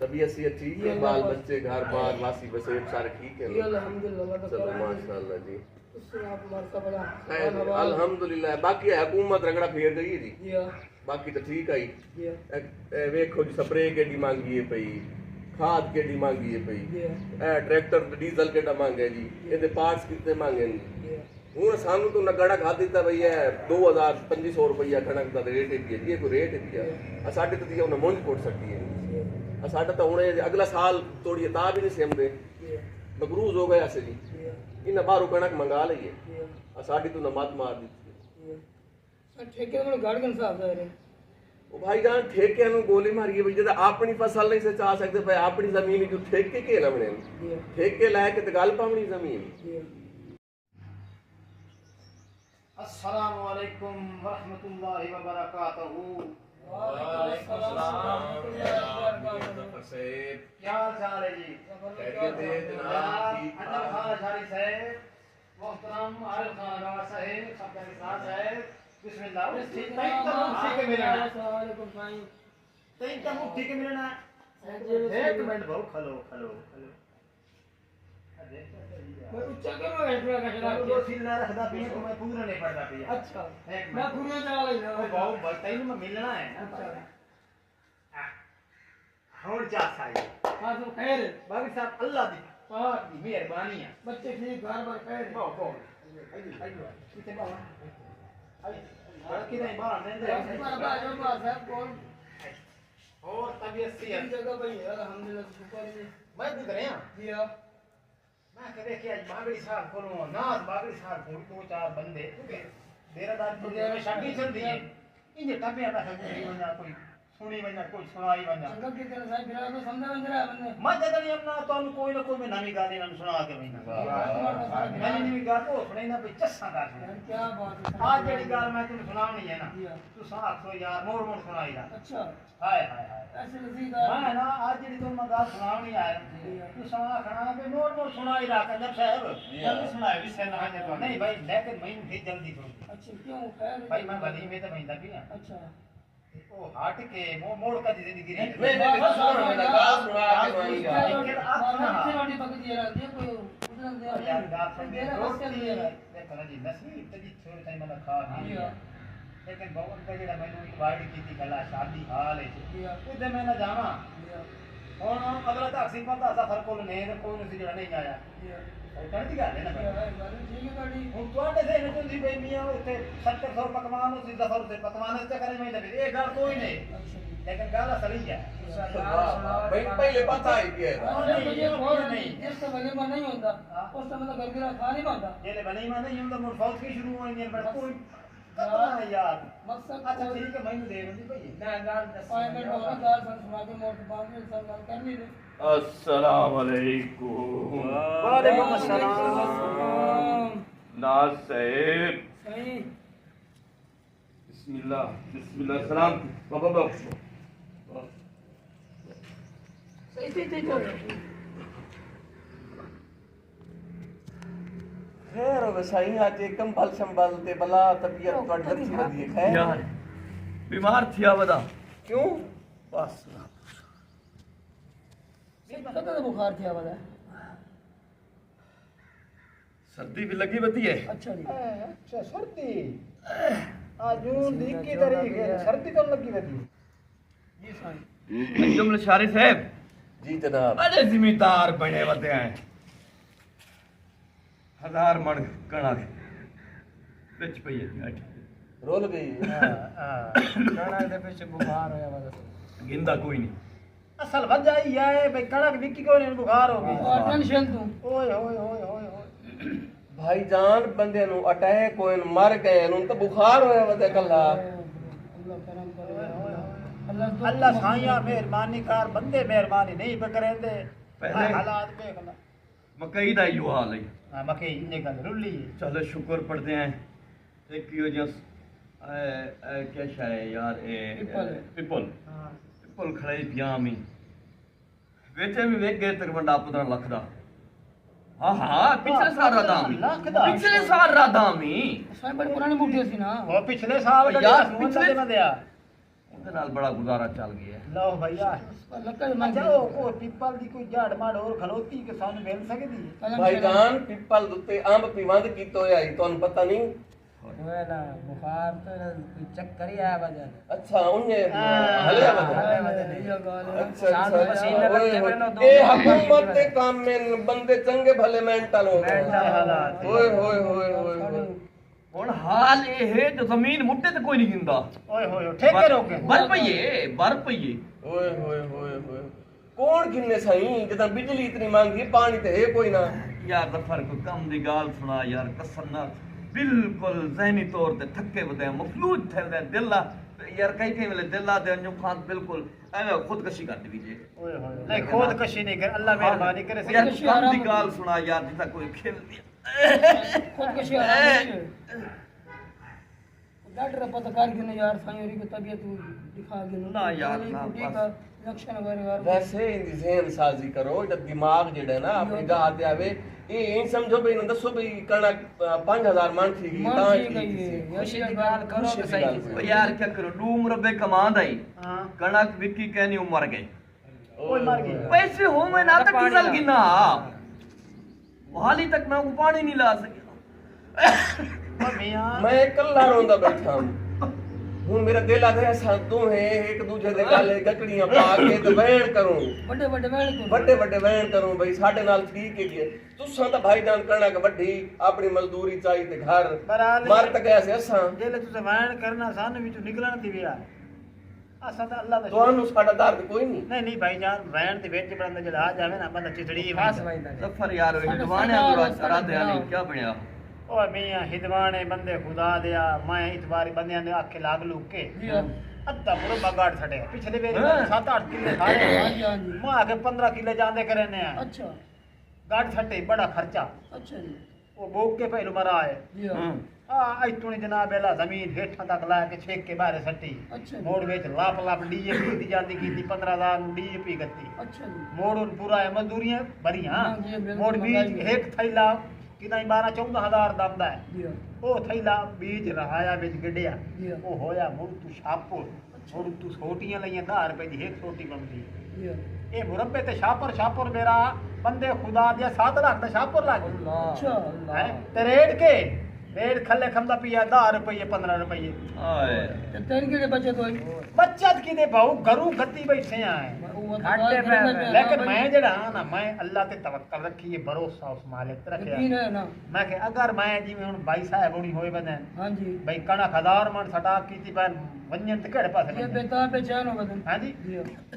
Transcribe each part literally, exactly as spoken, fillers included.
طبیعت صحت ٹھیک جی، ہے؟ اللہ بال پاک۔ بچے، گھر بار، ماسی وسیب سارے ٹھیک جی، ہیں؟ الحمدللہ، اللہ کا چلو، کرم ہے۔ ماشاءاللہ جی۔ اس سے آپ ہمارے ساتھ بڑا خیر، حال حوال۔ الحمدللہ۔ باقی حکومت رگڑا پھیر گئی ہے جی، جی ہاں، باقی تو ٹھیک آئی۔ جی ہاں، اے، اے ویکھو جی، سپرے کیڈی مہنگی ہے پئی، کھاد کیڈی مہنگی ہے پئی، جی ہاں۔ اے ٹریکٹر تے ڈیزل کیڈا مہنگا ہے جی، اے دے پارٹس کتنے مہنگے ہیں۔ جی ہاں۔ ہن سانوں تو نہ کڑک ہاتھ دیتا بھئی اے دو ہزار پنجی سو روپیہ کڑک دا ریٹ ہے جی، اے کوئی ریٹ ہے جی؟ اساڈے تو جی انہاں مونج کوٹ سٹی ہے۔ جی اساڈا تو ہن اے اگلا سال توڑی تاب ہی نہیں سیمدے، جی مقروض ہو گئے اسے جی۔ جی انہاں باہروں کڑک منگا لئی ہے، جی اساڈی تو نہ مت مار دیتی ہے۔ جی۔ سر، ٹھیکے والے گھڑ گن صاحب ظاہر ہے۔ او بھائی جان، ٹھیکے نوں گولی ماری ہے بھئی، جدا اپنی فصل نہیں سے چا سکدے پئے، اپنی زمین جو ٹھیکے کے لونے؟ جی ٹھیکے لے کے تے گل پاونی زمین۔ جی۔ السلام علیکم ورحمۃ اللہ وبرکاتہ۔ وعلیکم السلام ورحمۃ اللہ وبرکاتہ۔ ظفر صاحب، کیا حال چال ہے جی؟ خیریت ہے جناب؟ جناب ٹھیک اجمل ٹھاک۔ خان اشاری صاحب، محترم عارف خان اگاڑھ صاحب، سب کا نثار صاحب، بسم اللہ۔ تئیں تاں اٹھی کے ملݨا۔ السلام علیکم سائیں۔ تئیں تاں اٹھی کے ملݨا۔ جی، بسم اللہ۔ ایک منٹ بھاؤ، کھلو، کھلو، کھلو۔ میں اچا کرو، ایسا کہنا چلو، دو سیلا رکھدا پیا تو میں پورا نہیں پڑھدا پیا۔ اچھا۔ ایک میں منٹ۔ پورا چلا لینا۔ او بھاؤ، بھائی، تینوں میں ملنا ہے نا۔ اچھا۔ آہ، ہݨ چا سائی۔ ہاں، سب خیر ہے۔ باقی صاحب، اللہ دی پاک دی مہربانی ہے۔ بچے ٹھیک، گھر بار خیر ہے۔ بہو، بہو۔ کتنے بہو؟ باقی نہیں باہر نہیں دے۔ بار بار جو بار صاحب کول۔ اور طبیعت سی ہے؟ جگہ پہ ہی ہے، الحمدللہ، شکر ہے۔ میں بھی کرے ہاں۔ جی ہاں۔ میں کہ دیکھیا اج باگڑی صاحب کولوں، ناز باگڑی صاحب کول دو چار بندے، کیونکہ ڈیرہ دار کول میں شادی چلدی ہے۔ انجے ٹپیا میں سب کچھ ونجا، کوئی سنی ونجا، کوئی سنائی ونجا۔ سنگت کی طرح سائیں پھر تو سمجھا ونج رہا بندے۔ میں جدن ہی اپنا تانوں کوئی نہ کوئی میں نویں گال انہاں نوں سنا کے وینا۔ واہ، واہ، واہ۔ نویں نویں گال او سنائی نہ کوئی چساں کر سنا۔ یار کیا بات ہے۔ آج جڑی گال میں تینوں سناونی ہے نا، جی ہاں۔ تساں آکھو یار مڑ مڑ سنائی رہا۔ اچھا۔ ہائے ہائے ہائے۔ ایسے لذیذ گال۔ میں نا اج جڑی توں میں گال سناونی ہے، جی ہاں۔ تساں آکھنا کہ مڑ مڑ سنائی رہا کنجر صاحب۔ جی ہاں۔ جلدی سنائی بھی سن آنے تو نہیں بھائی، لیکن میں بھی جلدی سنوں۔ اچھا، کیوں خیر ہے؟ بھائی میں ولی میں تو بھیندا پیا۔ اچھا۔ او ہٹ کے مو-، موڑ کا دی زندگی نہیں، نہیں، نہیں، سنو، میں گال سنا کے وہیں گا۔ مارا کتنے روٹی پکدی ہے رات دی، کوئی ادھر دے۔ یار، گال سن، میرا روٹی بس چل رہی ہے۔ دیکھو نا جی، نصیب تے جی تھوڑے ٹائم میں کھا جی لیا۔ ہاں۔ لیکن بہت کا جڑا میں نے انوائٹ کیتی گلا شادی حال ہے۔ جی ہاں۔ تے میں نہ جاواں۔ جی ہاں۔ ہن اگلا تاں سی پتہ سفر کول نہیں تے کوئی نہیں جڑا نہیں آیا۔ جی ہاں۔ سوچݨ دی ڳالھ ہے نا بھائی۔ ہاں، گالھ ٹھیک ہے تہاݙی۔ ہݨ تہاݙے ذہن چ ہوندی پئی میاں اتھے ستر سو پکوان ہوسی، ظفر اتھے پکوان اس چکر میں لڳے، اے ڳالھ کوئی نہیں۔ اچھا جی۔ لیکن ڳالھ اصل ایہا ہے۔ واہ، واہ، بھائی، واہ۔ پہلے پتہ ہی پیا ہے۔ ہاں، نہیں، نہیں، نہیں، بھائی، نہیں۔ جس تے ولیمہ نہیں ہوندا، ہاں۔ اس تے مطلب گرگرا کھا نہیں بندا۔ جیلے ولیمہ نہیں ہوندا، مڑ فوت کی شروع ہوئی ہے، پر کوئی قطعہ نہیں یار۔ مقصد اچھا کوئی ٹھیک ہے، میں دے رہی بھائی۔ میں گالھ ݙساں۔ پائے میں ݙو گالھ سݨ سݨا کے موت بعد میں انسان گالھ کر نہیں دے۔ السلام علیکم۔ وعلیکم السلام۔ ناز صاحب۔ صحیح۔ بسم اللہ، بسم اللہ، سلام۔ بابا، بابا۔ صحیح، صحیح، صحیح۔ خیر ہووے سائیں، اڄ اے کمبل شمبل تے بلا طبیعت تہاݙی ودی ہے، خیر؟ یار، بیمار تھیا ودا۔ کیوں؟ بس۔ کدوں دا بخار تھیا ودا ہے؟ سردی بھی لگی ودی ہے۔ اچھا جی۔ اچھا، سردی۔ آج جون دی اکی تاریخ ہے، سردی کم لگی ودی ہے؟ جی سائیں۔ جملہ شاری صاحب، جی جناب۔ بڑے زمیندار بݨے ودے ہیں۔ ہزار مݨ کݨک وچ پئی ہے۔ رول گئی۔ ہاں، ہاں۔ کݨک دے پچھے بخار ہویا ودا۔ گندا کوئی نہیں۔ اصل وجہ ایہا ہے بھئی کݨک وکی کوئی نہیں، بخار ہو گئی۔ اور ٹینشن توں۔ اوئے ہوئے ہوئے ہوئے ہوئے۔ بھائی جان، بندے نوں اٹیک ہوئے، مر گئے، انہوں تو بخار ہویا ودا کلا۔ اللہ کرم کرے۔ اللہ اللہ سائیاں مہربانی کر، بندے مہربانی نہیں پہ کریندے۔ پہلے حالات دیکھ لو۔ مکئی دا ایہو حال ہے۔ ہاں، مکئی نے گل رلی ہے۔ چلو شکر پڑھدے ہیں۔ ایک کیو جس، اے، اے، کیا شے ہے یار، اے، پپل۔ پپل۔ ہاں۔ پپل کھڑے ہی پیاں میں۔ ویچے میں ویچ گئے تقریباً ݙاہ پندرہ لکھ دا۔ ہاں، ہاں، پچھلے سال ردا میں۔ لکھ دا؟ پچھلے سال ردا میں۔ سائیں بڑے پرانے بوٹے سی نا۔ وہ پچھلے سال یار، کٹیا سون پچھلے لگے نہ دیا۔ دے نال بڑا گزارا چل ڳیا ہے۔ لو بھیا۔ لکڑ مر اچھا، گئی۔ او کوئی پیپل دی کوئی جڑ مڑ اور کھلوتی کہ سانوں مل سکدی ہے؟ قلم بھائی شلم۔ جان، پیپل دے اتے امب پیوند کیتے ہوئے آئی، تانوں پتہ نہیں؟ اوئے نا، بخار تو نا، کوئی چکر ہی آیا وجہ نا۔ اچھا، انہیں ہاں۔ ہلیا وجہ۔ ہلے وجہ نہیں۔ اچھا، شان اچھا، پسینے اچھا، اوئے لگے ہوئے۔ پئے نا، دو اے دن حکومت پسینے دے کام میں بندے چنگے بھلے مینٹل ہو گئے۔ مینٹل حالات۔ اوئے ہوئے ہوئے ہوئے ہوئے۔ ہن حال اے ہے جو زمین مٹے تے کوئی نہیں گھندا۔ اوئے ہوئے ہوئے، ٹھیکے روک گئے۔ بر پئیے، بر پئیے۔ اوئے ہوئے ہوئے ہوئے۔ کون گھنے سائیں، جداں بجلی اتنی مہنگی، پانی تے ہے کوئی نہ۔ یار ظفر، کوئی کم دی ڳالھ سݨا یار، قسم نال بالکل ذہنی طور تے تھکے ودے ہیں، مفلوج تھے ودے ہیں، دل آ یار، کئی کئی ویلے دل آ دے انجم خان بالکل ایویں خودکشی کر ݙیوی جے۔ اوئے ہوئے ہوئے۔ نہیں، خودکشی نہیں کر، اللہ مہربانی کرے۔ یار کوئی کم دی ڳالھ سݨا یار، جتھاں کوئی کھل دی۔ خودکشی آرام نہیں ہے۔ ڈاکٹر پتہ کر گھنو یار، سائیں ہوری کو طبیعت دکھا گھنو۔ نہ یار، نہ، ٹھیک بس۔ ہے، انجیکشن وغیرہ۔ ویسے ان دی ذہن سازی کرو، جب دماغ جیڑا ہے نا اپنی جہاں تے آوے، اے این سمجھو بھئی انہاں دسو بھئی کݨک پنج ہزار مݨ تھی ڳئی، تاں ٹھیک تھی۔ خوشی دی ڳالھ کرو تے صحیح۔ او یار کیا کرو، ݙو مربے کماند آئی، ہاں۔ کݨک وکی کینی، او مر ڳئی۔ اوئے مر گئی۔ پیسے ہووے نا تے ڈیزل گھنا۔ حالی تک میں کو پانی نہیں لا سکیا۔ او میاں۔ میں کلا روندا بیٹھا ہوں۔ ہن میرا دل آدھے اساں دوہیں ایک دوجے دے گالے گکڑیاں پا کے تے وین کروں۔ وڈے وڈے وین کو۔ وڈے وڈے وین کروں بھئی، ساڈے نال ٹھیک ہے جی۔ تساں تاں بھائی جان کݨک وڈھی، اپنی مزدوری چائی تے گھر برحال مر تے گئے سے اساں۔ جیلے تساں وین کرنا سن وچوں نکلن دی ویا۔ اساں تاں اللہ دا شکر۔ تانوں ساڈا درد کوئی نہیں۔ نہیں نہیں بھائی جان، وین تے وچ بندہ جڑا آ جاوے نا، بندہ چتڑی خاص ویندا۔ بھائی دا۔ ظفر یار، او ہندوانے اندر ارادہ نہیں، کیا بنیا؟ او میاں ہندوانے بندے خدا دیا، میں اتواری بندیاں دے آکھے لگ لوکے۔ جی ہاں۔ ادھا مربع گاڑ چھڈے۔ پچھلے ویری ہاں۔ ستھ اٹھ کلے کھا رہے ہیں۔ ہاں جی، ہاں جی۔ میں آکھے پندرہ کلے جاندے کرنے ہیں۔ اچھا۔ گاڑ چھٹے بڑا خرچہ۔ اچھا جی۔ او بوک کے پہلو مرا ہے۔ جی ہاں۔ ہاں۔ آ اتنی جناب الا زمین ہیٹھاں تک لا کے چھک کے باہر سٹی۔ اچھا جی۔ موڑ وچ لاپ لاپ ڈی اے پی دی جاندی کیتی، پندرہ ہزار نوں ڈی اے پی گتی۔ اچھا جی۔ موڑ ہن پورا ہے، مزدوریاں بھریاں۔ ہاں جی، بالکل، موڑ بیج مہنگائی ہے۔ ہک تھیلا کتنا بارہ چودہ ہزار دا آندا ہے۔ جی ہاں۔ او تھیلا بیج رہایا وچ گڈیا۔ جی ہاں۔ او ہویا مڑ تو شاپور۔ مڑ تو سوٹیاں لئیاں، دہ روپے دی ہک سوٹی بندی۔ جی ہاں۔ اے مربے تے شاپر، شاپر میرا بندے خدا دیا ست لاکھ دا شاپر لگ گیا۔ اللہ، اچھا۔ اللہ۔ ہیں؟ تے ریڑھ کے، ریڑھ کھلے کھمدا پیا دہ روپے، پندرہ روپے۔ ہائے۔ تے تین کیڑے بچت ہوئی؟ بچت کیتے بھاؤ، گھروں گھتی بیٹھے آئے۔ وہ تو گھاٹے گھر پہ میں پہ۔ لیکن گھر میں جڑا ہاں نا، میں اللہ تے توکل رکھی ہے، بھروسہ اس مالک تے رکھیا۔ یقین ہے نا۔ میں کہ اگر میں جی ہن بھائی صاحب ہونی ہوئے بندے، ہاں جی۔ بھائی کݨک ہزار مݨ سٹاک کیتی پے، ونڄن تے کہڑے پاسے یہ ونڄن؟ بیتاب پہ چین ہو بدن۔ ہاں جی۔ جی۔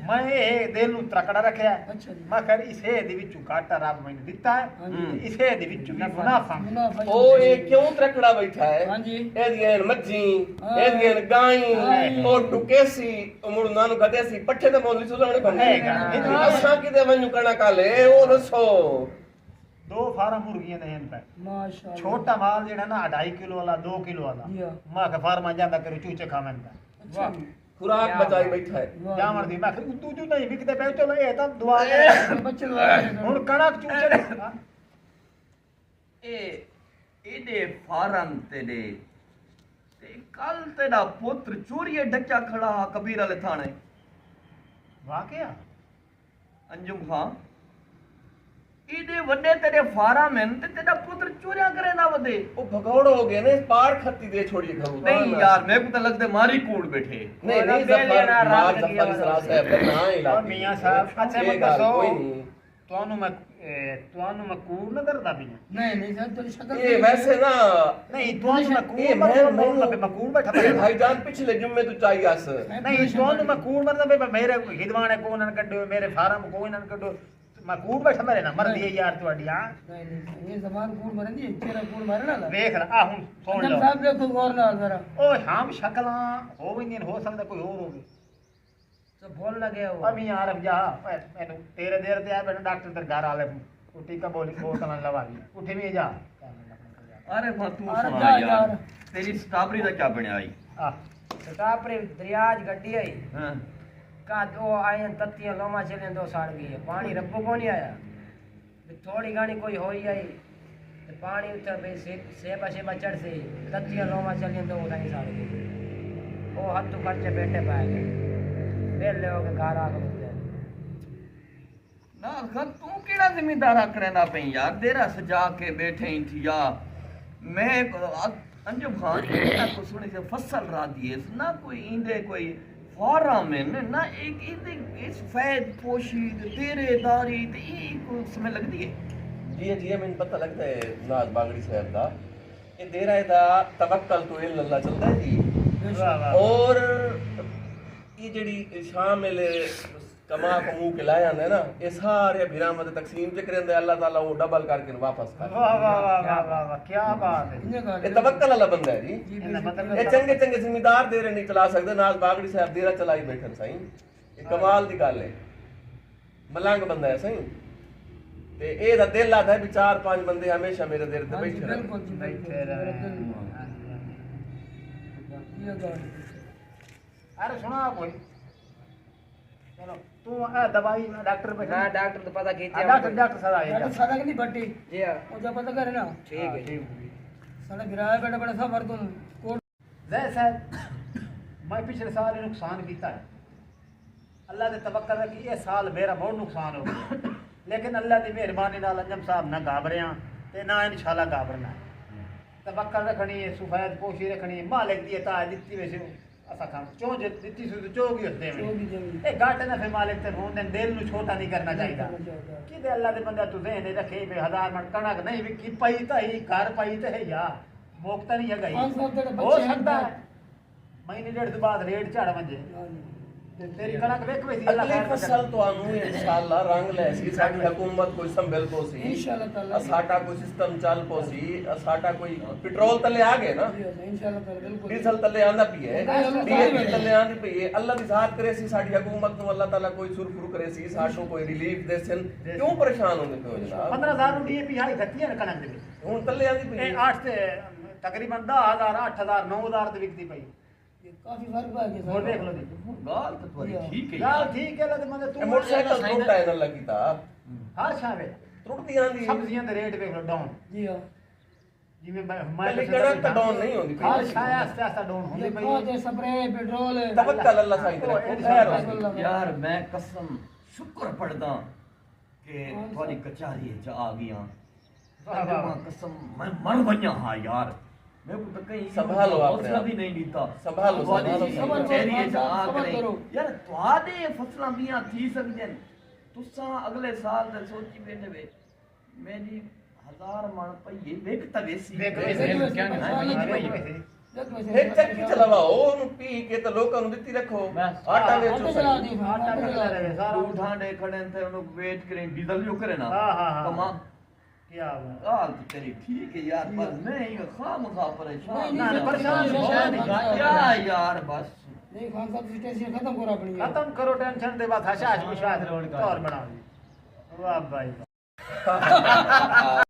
میں اے دل نوں ترکڑا رکھیا ہے۔ اچھا جی۔ میں کر اسے دے وچوں گھاٹا رب مینوں دتا ہے، ہاں جی۔ اسے دے وچوں بھی منافع۔ منافع۔ او اے کیوں ترکڑا بیٹھا ہے؟ ہاں جی۔ اے دیاں ہن مجھیں، ہاں۔ اے دیاں ہن گائیں، ہاں۔ او ٹکیسی، او مڑ انہاں نوں گھدیسی، پٹھے تے مول سوزانے بندے۔ ہے گا۔ اساں کدے ونڄوں کݨک آلے، او ݙسو۔ دو فارم مرغیاں دے ہن پے۔ ماشاءاللہ۔ چھوٹا مال جڑا نا اڑھائی کلو والا، دو کلو والا۔ جی ہاں۔ میں کہ فارم جاندا کرو چوچے کھاون دا۔ اچھا جی۔ خوراک بچائی بیٹھا ہے۔ واہ۔ جاوݨ دی میں کہ دو دو نہیں وکدے پے، چلو اے تاں دعا دے۔ بچن والے۔ ہن کݨک چوچے دے۔ اے ایڈے فارم تیڈے، تے کل تیڈا پتر چوریے ڈکیا کھڑا ہا کبیر والے تھانے۔ واقعہ؟ انجم خان، ایڈے وڈے تیڈے فارم ہن تے تیڈا پتر چوریاں کریندا ودے۔ او بھگوڑو ہو گئے نے، پاڑ کھتی دے چھوڑیے گھروں۔ نہیں یار، میکوں تاں لگدے ماری کوڑ بیٹھے۔ نہیں، نہیں، ظفر، مار ظفر اسرار صاحب دا ناں ہے اور علاقے میاں وچ۔ صاحب، اچھا، اے میں گالھ دسو، کوئی نہیں۔ تانوں میں، اے، تانوں میں کوڑ نظر دا پیا؟ نہیں، نہیں سر، تیری شکل اے ویسے نا، نہیں، تانوں میں کوڑ اے نظر میں، دا پیا، میں کوڑ بیٹھا اے پیا۔ بھائی جان پچھلے جمعے تو چائی آس۔ نہیں، تانوں میں کوڑ نظر دا پیا، میرے ہدوانے کون انہاں کڈو، میرے فارم کون انہاں کڈو، میں کوڑ بیٹھا، میرے نمبر دیے یار تہاڈی، ہاں۔ نہیں، نہیں سر، یہ زبان کوڑ مرندی ہے، چہرہ کوڑ مارن والا۔ ویکھ لا، آ ہن سن انجم لو۔ صاحب دیکھو غور نال ذرا۔ او ہم شکلاں ہو ویندیاں، ہو سکدا کوئی ہور ہووے۔ تو بھول نہ گئے ہو۔ ابھی عارف جا، اے، اینوں تیرے دیر تے آئے بیٹھے ڈاکٹر تے گھر والے، او ٹیکا بولی بوتل لوا دی۔ اٹھی بھی جا۔ ارے ہاں، تو ارے سنا جا یار، یار۔ تیری سٹرابری دا کیا بنیا آئی؟ آ۔ سٹاپری دریا اچ گڈی آئی۔ ہاں۔ کد او آئیں تتیاں لوماں چلیں دو سڑ گئی ہے۔ پانی ربو کونی آیا۔ تے تھوڑی گھنی کوئی ہوئی آئی۔ تے پانی اتھے پئی سی، سیبا شیبا چڑھسی۔ تتیاں لوماں چلیں دو اتھاں سڑ گئی۔ او ہتھوں کھڑ کے بیٹھے پئے گئے۔ ویلے ہو کے گھر آ کے ملدے۔ نال خان، توں کیڑھا زمیندار آکھݨے نہ پئیں یار، دیرہ سجا کے ٻیٹھے ہیں تھی یا۔ میں انجم خان، نہ کوئی سوہݨی سی فصل رہندی ہے، نہ کوئی ایندے کوئی فارم ہے، نہ ایک ایندے اس فید پوشی تے دیرے داری تے ای کوئی سمجھ لڳدی ہے؟ جی، جی، مینوں پتہ لڳدا ہے ناز باغڑی صاحب دا۔ اے دیرہ دا توکل تو الا اللہ چلدا ہے جی۔ واہ، واہ۔ اور اے جیڑھی شامل کما کمو کے لائے آندے نا، اے سارے بھراواں تے تقسیم تے کریندا ہے، اللہ تعالیٰ او ڈبل کر کے واپس کر۔ واہ، واہ، واہ، واہ، واہ، واہ، کیا بات ہے۔ اے توکل والا بندہ ہے جی۔ جی، بالکل۔ اے چنگے چنگے زمیندار دیرے نہیں چلا سڳدے، ناز باغڑی صاحب دیرہ چلائی بیٹھن سائیں۔ اے کمال دی ڳالھ ہے، ملنگ بندہ ہے سائیں۔ تے اے دا دل آہدا ہے بھی چار پنج بندے ہمیشہ میرے دیر تے ہاں جی، بیٹھے رہن۔ بالکل جی، بالکل۔ بیٹھے رہن۔ ہاں جی، ہاں جی۔ یہ گال ہے۔ ارے سنا کوئی۔ چلو، تو اے دوائی ڈاکٹر پہ ہاں، ڈاکٹر تو پتہ کیتے ہاں، ڈاکٹر، ڈاکٹر سارا ہے۔ ڈاکٹر سارا کہ نہیں بٹی؟ جی ہاں۔ او جا پتہ کرے نا۔ ٹھیک ہے۔ ٹھیک ہے۔ سارا گرایا بیٹا بڑا سفر تو کوٹ۔ زید صاحب، میں پچھلے سال ہی نقصان کیتا ہے۔ اللہ تے توکل رکھی، اے سال میرا بہت نقصان ہو گیا۔ لیکن اللہ دی مہربانی نال انجم صاحب نہ گھابریاں تے نہ انشاءاللہ گھابرنا ہے۔ توکل رکھنی ہے، سفید پوشی رکھنی ہے، مالک دی عطا دتی ویسے اساں کھاں چوں جے دتی سو تے چوں بھی ہسدے میں۔ چوں بھی دیویں۔ اے گھاٹے نفع مالک تے ہوندے، دل نوں چھوٹا نہیں کرنا چاہیدا۔ نہیں کرنا چاہیدا۔ کیتے اللہ دے بندے تو ذہن رکھے بے ہزار من کݨک نہیں وکی پئی تاں ہی گھر پئی تے ہے یا موقع نہیں ہے گئی۔ پانچ سال تیرے ہو بچے ہیں سکدا کیا؟ ہے مہینے ݙیڑھ دے بعد ریٹ چڑھ ونڄے۔ ہاں جی۔ تے تیری کݨک وک ویسی، اللہ اڳلی خیر فصل کرے۔ تہانوں انشاءاللہ رنگ لیسی، ساݙی حکومت کوئی سنبھل پوسی، انشاءاللہ تعالیٰ۔ ساݙا کوئی سسٹم چل پوسی، ساݙا کوئی پٹرول تلے آ ڳئے نا، جی، انشاءاللہ تعالیٰ، بالکل۔ ڈیزل تلے آندا پئے، انشاءاللہ ڈی اے پی تعالیٰ۔ تلے آندی پئی ہے۔ اللہ دی ذات کریسی، ساݙی حکومت نوں اللہ تعالیٰ کوئی سرخرو کریسی، ساݙوں کوئی ریلیف ݙیسن۔ کیوں پریشان ہوندے پئے ہو جناب؟ پندرہ ہزار روپے پی ہائی گھتی ہے نا کݨک دے وچ۔ ہݨ تلے آندی پئی اے ہے۔ اٹھ تے تقریباً ݙاہ ہزار، اٹھ ہزار، نو ہزار تے وکدی پئی۔ یہ کافی فرق پہ گیا ہݨ سر۔ دیکھ لو جی۔ ڳالھ تاں تہاݙی ٹھیک ہے یار۔ ڳالھ ٹھیک ہے، اللہ دے بندے، توں اے موٹر سائیکل ترٹا ہے نا لڳی تاں۔ ہر شے وچ۔ ترٹدی آندی ہے۔ سبزیاں دے ریٹ ویکھ لو، ڈاؤن۔ جی ہاں۔ جیویں میں، میں کلی کݨک تاں ڈاؤن نہیں ہوندی پئی۔ ہر شے آہستہ آہستہ ڈاؤن ہوندی پئی ہے۔ یہ سپرے، پٹرول۔ توکل اللہ سائیں تے رکھو، خیر ہوسی۔ یار، میں قسم شکر پڑھداں کہ تہاݙی کچہری وچ آ ڳیاں۔ واہ، واہ، واہ۔ اللہ قسم، میں مر ونڄاں ہا یار۔ میکوں تاں کہیں سنبھالو اپݨے حوصلہ آپ۔ بھی نہیں ݙتا۔ سنبھالو، تہاݙی سنبھالو، صبر کرو، چہری وچ آ صبر کریں۔ کرو۔ یار، تہاݙے فصلاں دیاں تھی سڳدن۔ تساں اڳلے سال دا سوچی بیٹھے وے، میݙی ہزار مݨ پئی ہے، وک تاں ویسی۔ وک ویسی۔ وک ویسی، پریشان نہ تھیو۔ وک ویسی۔ ہک چکی چلاوا، او اونوں پی کے تے لوکاں نوں ݙتی رکھو۔ بس۔ آٹا ویچو آٹا چلا سہی۔ دی، آٹا آٹا وکدا چلا رہے، سارا ݙو کجھ۔ ڈھانڈے کھڑے تے اونوں ویٹ کریں، ڈیزل جو کرے نا۔ ہاں، ہاں، ہاں۔ کما۔ کیا بات۔ ڳالھ تے تیݙی ٹھیک ہے یار، پر میں ہی خام خواہ پریشان نہیں، نہیں، نہ، پریشان پریشان نہیں۔ کیا یار، بس۔ نہیں، خان صاحب، تسی ٹینشن ختم کرو اپݨی۔ ختم کرو ٹینشن تے بس، حشاش مشاش طور بݨاؤ جی۔ واہ بھائی واہ۔